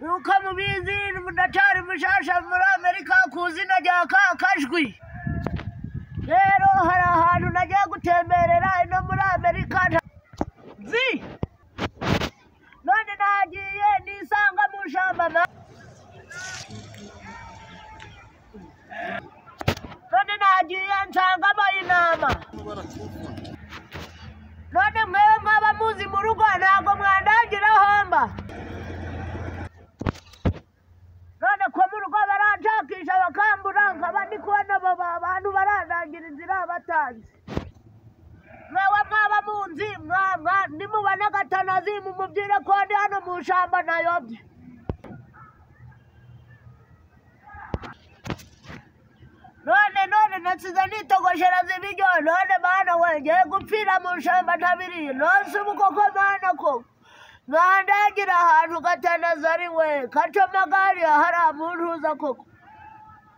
Nuko mubizi ndacyari mushasha muri Amerika ku izina rya Kakajwi. Rero hari ahantu nagiye gutemberera ino muri Amerika nzi. None nagiye nisanga mu shamba none nagiye nsangamo intama. None mwewe mwaba muzi mu rugo ntabwo mwandangira homba. None ko mu rugo baranshakisha bakambura nkaba ndi kubona abantu barandangira inzira batanzi. Mwewe mwaba munzi nimubona Gatanazi mumubwire ko ndi hano mu shamba nayobye. None nasize nitogoshera z'ibiryo none mana we ngiye gupfira mu shamba ntabiriye. Nonse ubu koko mana ko mwandangira ahantu Gatanazi ari we kacamagari hariya muntuza koko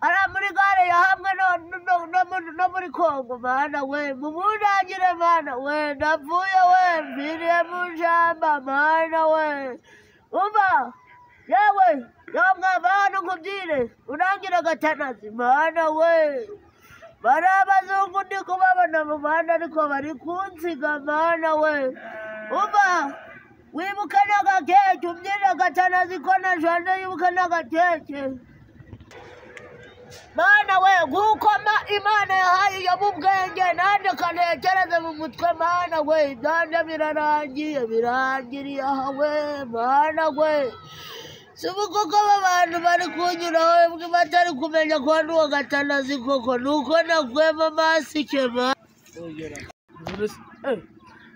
hariya muri gare ya hamwe no muri Kongo mana we mumundangire mana we ndapfuye we mpfiriye mu shamba mana we. Umva yewe yamwe hano nkubyire unangira Gatanazi mana we. Bari abazungu ndi kubabona mu muhanda ariko bari kunsiga mana we. Umva wibuke n'agakeke umbyire Gatanazi ko nashonje yibuke n'agakeke mana we. Nguko Imana yahaye iyo mu bwenge nanjye kantekereze mu mutwe mana we. Ibyanjye birarangiye birangiriye aha we mana we. Si ubu koko aba bantu bari kunyuraho batari kumenya ko ndi uwa Gatanazi koko nuko nakuyemo masike ma.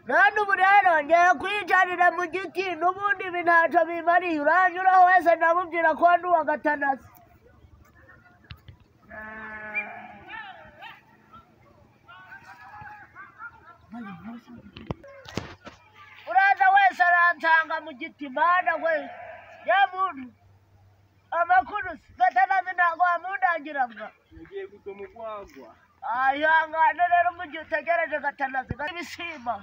None ubu rero ngiye kwicarira mu giti n'ubundi ibi ntacyo bimariye. Uranyuraho wese ndamubwira ko ndi uwa Gatanazi. Uraza wese aransanga mu giti mana we. Ya muntu amakuru Gatanazi ntabwo wamundangira mbwa. Yagiye gusoma urwagwa. Ayangane rero mu gihe utegereje Gatanazi ibisimba.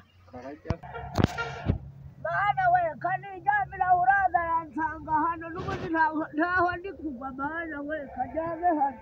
Mana we kaniryamira uraza aransanga hano n'ubundi ntaho ndi kugwa mana we kajyame hano.